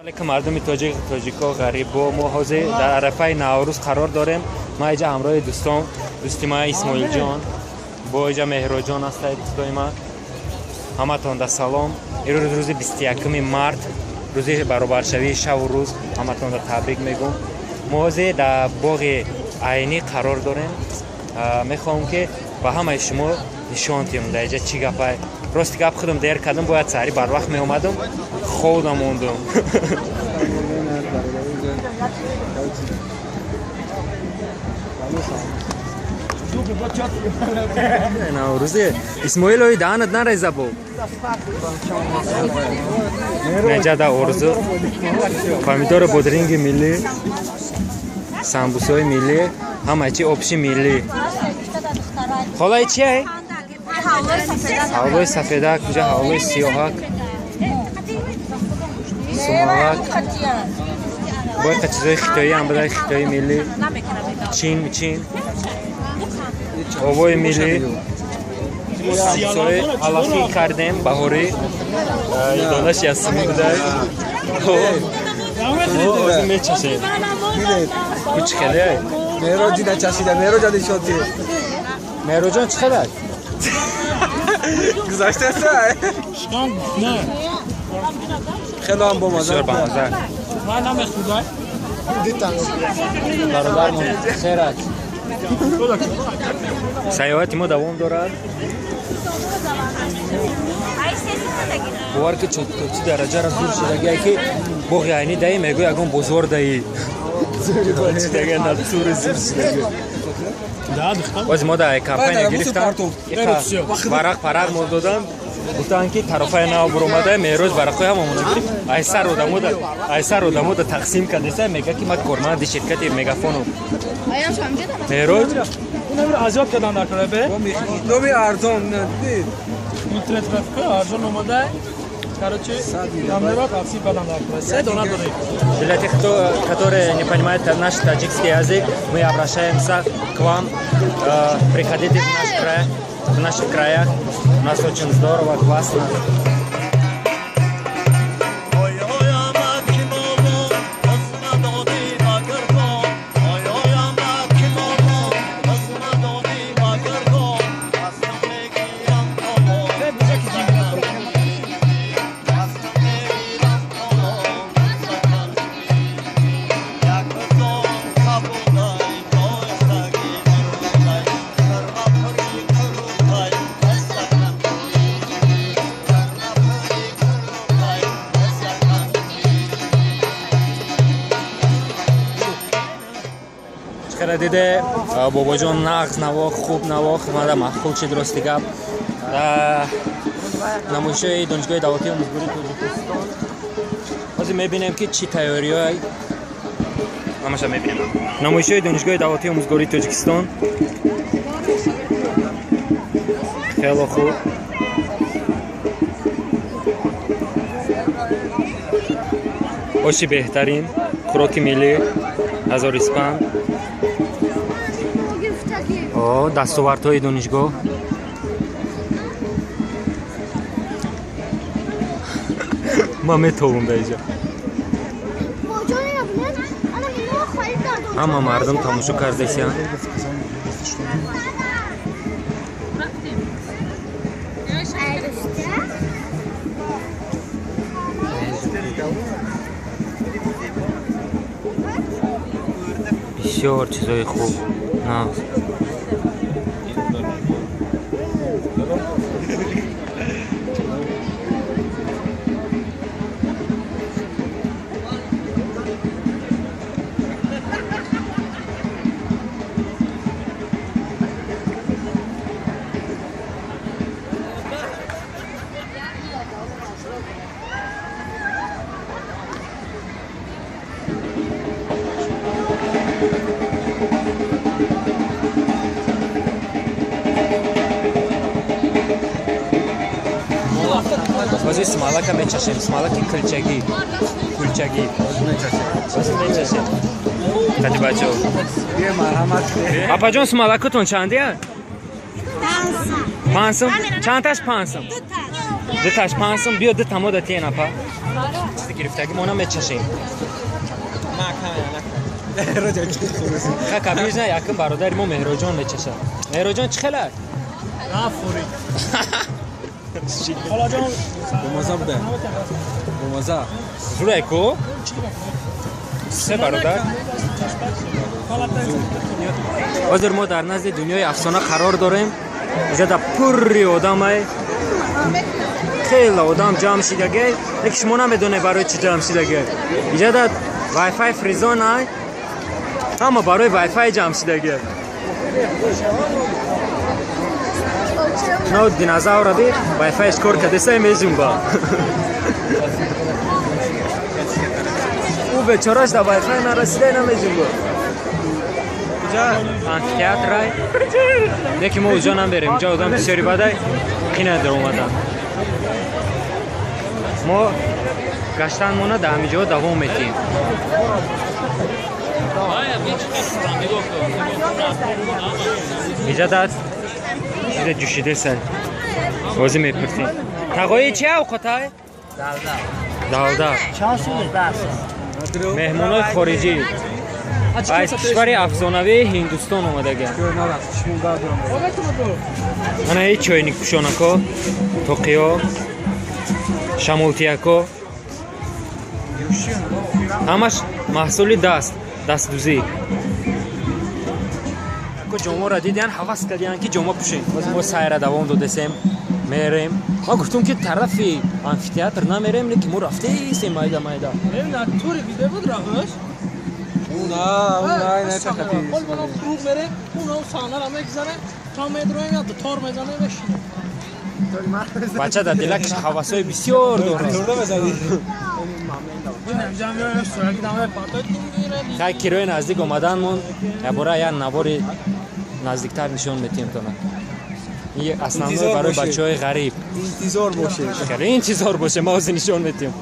Алейкум мардуми тоҷик, тоҷико, ғарибо. Мо ҳозир дар арафаи Наврӯз қарор дорем. Ман иҷа ҳамроҳи дӯстон, дӯсти ман Исмоилҷон, бо иҷа Меҳроҷон ҳастаи дӯстои ман. Ҳаматон да салом. Ирӯз рӯзи 21 март, рӯзи баробаршавии шаву рӯз. Ҳаматон да табрик мегӯм. Мо ҳозир дар боғи Айнӣ қарор дорем. Мехоҳам ки ба ҳамаи шумо нишон диҳам дар иҷа чӣ гапай. Рости гап худам дер кардам, бояд саҳари барвақт меомадам, ховда мондум. Наврӯзе Исмоилои даҳанат нареза бо. Наҷада орзу помидору бодринги миллӣ, самбусои миллӣ, ҳама чи обши миллӣ. Холаи чиай? Ҳавлои сафедак, куҷа ҳавлои сиёҳак, сумалак, бояд чизои хитоӣ ҳам буда, хитои миллӣ, чин чин, овои миллӣ. Самбусои алафӣ кардем баҳорӣ, донаши аз сими буда. Ҳозир мечашем. Ку чӣ хеле? Меҳроҷ дида чашида, Меҳроҷ ади шоди. Меҳроҷон чӣ хеле? Гузашта аст? Не. Хеле ҳам бомаза. Бисёр бомаза. Ман намехӯрдам. Бародармон хер аст. Сайёҳати мо давом дорад. Бовар ки то чӣ дараҷаро зур шудагие ки боғи Айнӣ даи мегӯ ягон бозор даи. Зур шудагӣ. Боз мо дар компания гирифтам, варақ парақ мо додам, гуфтанд ки тарофаи нав буромада, Меҳроз варақҳои ҳамамона гирифт, айсар одамода тақсим кардеса, мега ки ман корманди ширкати Мегафону. Меҳроз азёб кардам дар кора бе. Номи арзон дид. Интернет трафика арзон омада. Короче, намеро тақсим кардам дар кора. Се дона дорем. Для тех, кто, которые не понимают наш таджикский язык, мы обращаемся к вам. Приходите в наш край, в наших краях. У нас очень здорово, классно. Диде бобоҷон нағз навохт, хуб навохт, мада маъқул шид рости гап. Намоишҳои Донишгоҳи давлатии омӯзгории Тоҷикистон ҳозир мебинем ки чӣ тайёриҳое ҳамаша мебинем. Намоишҳои Донишгоҳи давлатии омӯзгории Тоҷикистон хело хуб. Оши беҳтарин, хӯроки миллӣ, ҳазор испанд. Дастовардҳои донишгоҳ. Ман метовам дар иҷа. Ҳама мардум тамошо кардесиянд. Бисёр чизои хуб, нағз. Ҳозир смалака мечашем, смалаки кулчагӣ, кулчагӣ. Ҳозир мечашем. Қади бачаҳо. Апаҷон, смалакатон чандия? 5 сум. Чандташ 5 сум? Дуташ 5 сум. Биё ду тамо да тиен апа. гирифтагӣ мо намечашем. Ха кабир на, якум бародари мо Меҳроҷон мечашад. Меҳроҷон чӣ хел аст? Нафурӣ. Холаҷон бомаза буда. Бомаза. Зурай ку? Се бародар. Ҳозир мо дар назди дунёи афсона қарор дорем. Инҷа дар пурри одамай. Хеле одам ҷамъ шидагай. Лекин шумо намедонед барои чӣ ҷамъ шидагай. Инҷа дар Wi-Fi фризон ай. Ҳама барои Wi-Fi ҷамъ шидагай. Но динозавра би Wi-Fi-ш кор кардесай меҷунба. Ӯ бечораш дар Wi-Fi нарасидай намеҷунба. Инҷа амфитеатрай. Лекин мо уҷо намерем. Инҷа одам бисёри бадай қина дар омадан. Мо гаштанмона дар ҳамин ҷо давом метиҳем. Инҷа дар чизе ҷӯшидеса. Бозӣ мепурсем. Тағои чи авқотай? Далда. Меҳмонои хориҷӣ аз кишвари афсонавии Ҳиндустон омадагианд. Ана ҳеҷ чойникпӯшонако, тоқиё, шамолтияко, ҳамаш маҳсули даст, дастдӯзӣ. Ҷоморо дидиан, ҳавас кардиан ки ҷома пӯшем. Мо сайра давом додесем, мерем. Ма гуфтум ки тарафи амфитеатр намерем, лекин мо рафтесем майда майда. Тури диде буд раҳш? Бача дар дилакш ҳавасҳои бисёр дорад. Хай кирои наздик омаданмон ябора як навори наздиктар нишон метиҳем тона. Ин основной барои бачаҳои ғариб. Интизор бошед. Хеле интизор бошед, ма ҳозир нишон метиҳем.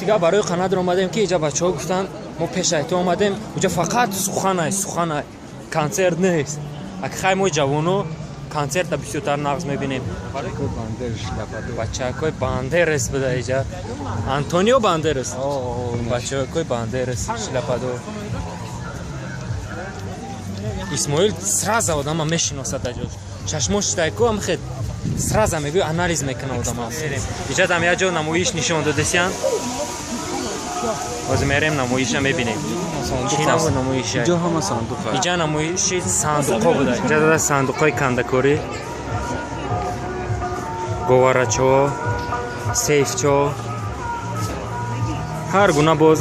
Дигар барои қанадр омадем ки инҷа бачаҳо гуфтанд мо пешай то омадем, инҷа фақат суханай, суханай, консерт нест. Аки хай мо ҷавоно консерта бисёртар нағз мебинем. Бачакои Бандерас буда инҷа. Антонио Бандерас. Бачакои Бандерас шляпадор. Исмоил сразу одама мешиносад аҷош. Чашмош тайко ам хед сразу мегӯй анализ мекунад одама. Инҷа дам як ҷо намоиш нишон додесян. Ҳозир мерем намоиша мебинем. Чӣ намуд намоиша? Инҷо ҳама сандуқ аст. Инҷа намоиши сандуқҳо буда. Инҷа дада сандуқҳои кандакорӣ, говарачо, сейфчо, ҳар гуна боз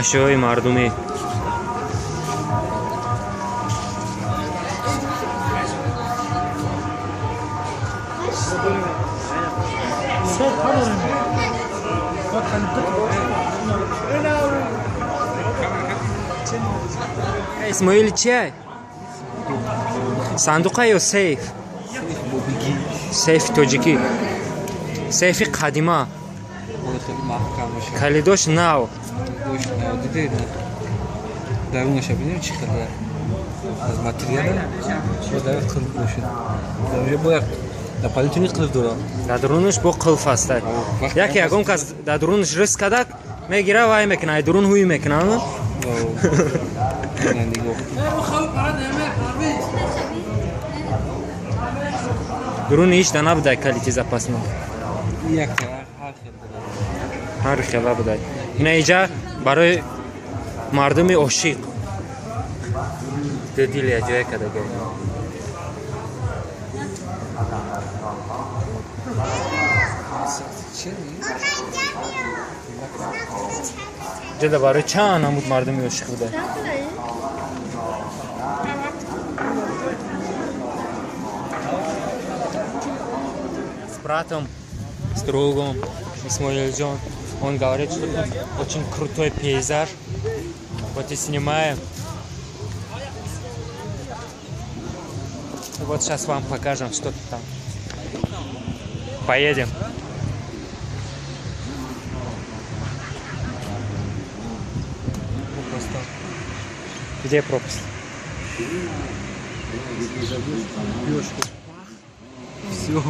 ашёи мардумӣ. Исмоил чия? Сандуқа ё сейф? Сейфи тоҷикӣ. Сейфи қадима. Калидош нав. Дарунаша бинем чӣ хел аз материала дар қилф бошад. Дарунаш бояд дар палитони қилф дорад. Дар дарунаш бо қилф аст. Яке ягон кас дар дарунаш риск кардак мегира вай мекунад, ай дарун ҳуй мекунад. Дуруни ҳеҷ да набудай калити запасно. Ҳар хела будай. Ина иҷа барои мардуми ошиқ. Дидили ҷое кардагай. Ҷада барои чанд намуд мардуми ошиқ будай. С братом, с другом, Исмоилджон. Он говорит, что тут очень крутой пейзаж. Вот и снимаем. Вот сейчас вам покажем, что там. Поедем. Где пропасть? Пьешь. Все.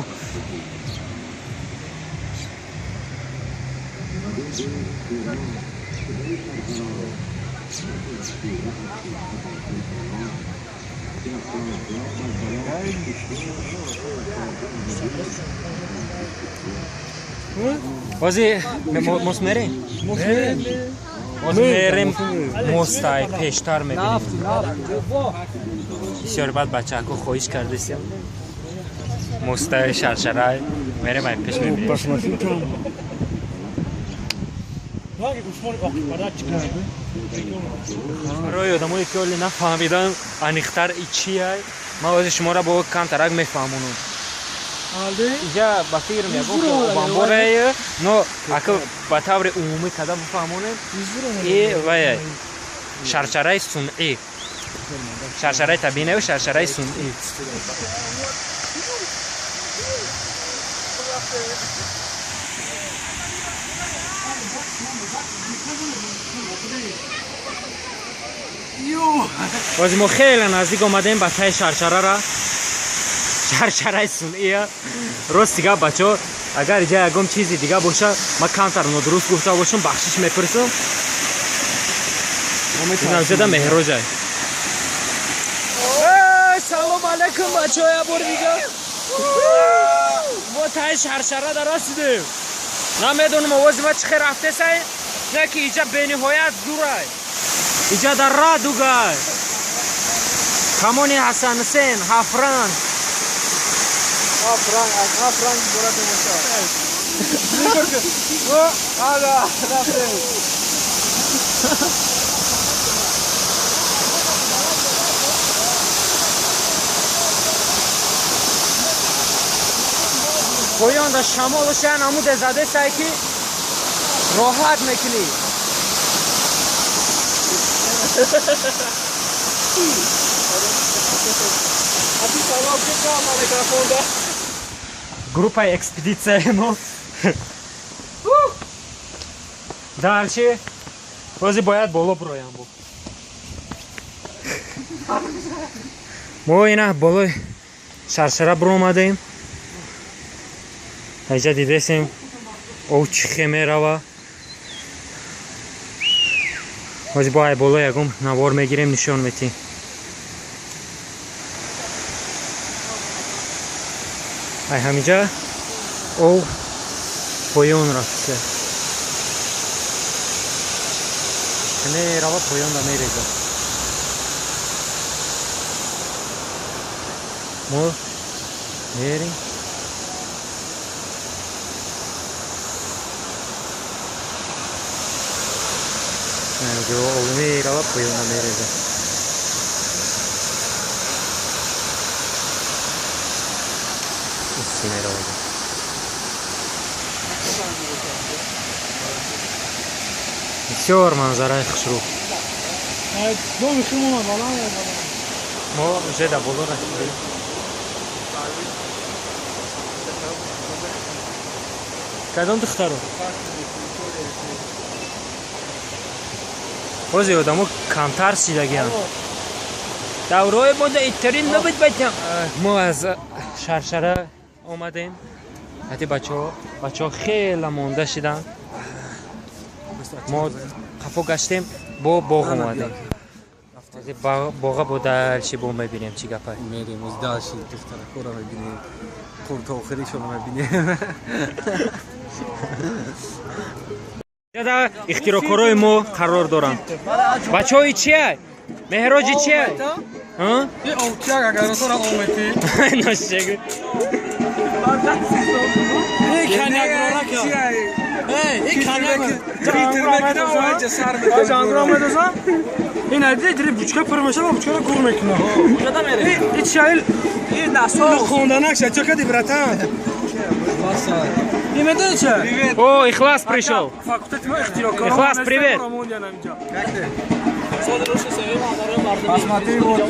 Ози мост мерем? Мост мерем, мостай пештар мебинем. Бисёр бад бачаҳако хоҳиш кардастем. Мостай шаршарай мерем, ай пеш мебинем. Барои одамое ки ҳоле нафаҳмидан аниқтар и чиай, ман ози шуморо бо камтарак мефаҳмонам. Иҷа ба фикрам ягон обанборае, но ака ба таври умумӣ када бифаҳмонем, и вай шаршараи сунъӣ, шаршараи табиӣ не, шаршараи сунъӣ. Бози мо хеле наздик омадем ба таи шаршарара, шаршараи сунъия. Рост дига бачаҳо, агар иҷа ягон чизи дига боша, ман камтар нодуруст гуфта бошам, бахшиш мепурсам. Инавҷада Меҳроҷай. Салом алайкум бачаҳо, як бори дига мо таи шаршара дарасидем. Намедонам овози ма чӣ хел рафтесай, не ки иҷа бениҳоят зурай. Иҷа дар Радугай, камони Ҳасанҳусен, ҳафранг. Ҳафранг, аз ҳафранг иборат мебошад. Ада, рафтем. Поён да шамолу шан амуде задесай ки роҳат мекунӣ. Группаи экспедитсияи мо дальше бози бояд боло бироям. Бо мо ина болои шаршара биромадем. Аҷа дидесем ов чӣ хе мерава. Бози бо ай боло ягон навор мегирем, нишон метиҳем. Ай ҳамиҷа ов поён рафта мерава, поёнда мерезад. Мо мерем. Ов мерава, поёнда мерезад. Меравад. Бисёр манзараи хушрӯ. Мо уже дар боло расидем. Кадом духтаро? Бози одамо камтар шидагианд. Даврои бода иттарин набуд бачам. Мо аз шаршара омадем. Ҳати бачаҳо хеле монда шиданд. Мо қафо гаштем, бо боғ омадем. Боға бо дальше бо мебинем чӣ гапа. Мерем, оз дальше духтаракора мебинем. То охиришро мебинем. Ҷада ихтирокорои мо қарор доранд. Бачаҳои чия? Меҳроҷи чия? О, Ихлас пришел. Ихлас, привет. Посмотри, вот.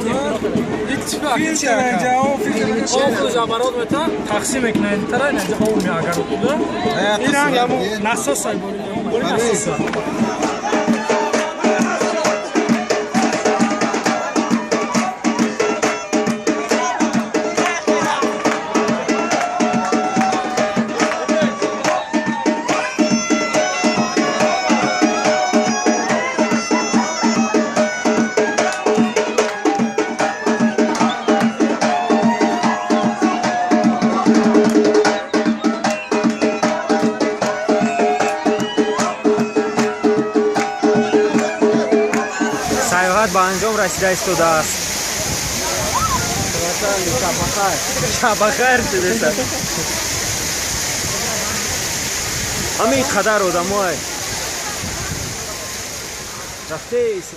Истироҳат ба анҷом расида истодааст. Шабахайр шудеса. Ҳамин қадар одамое рафтеис.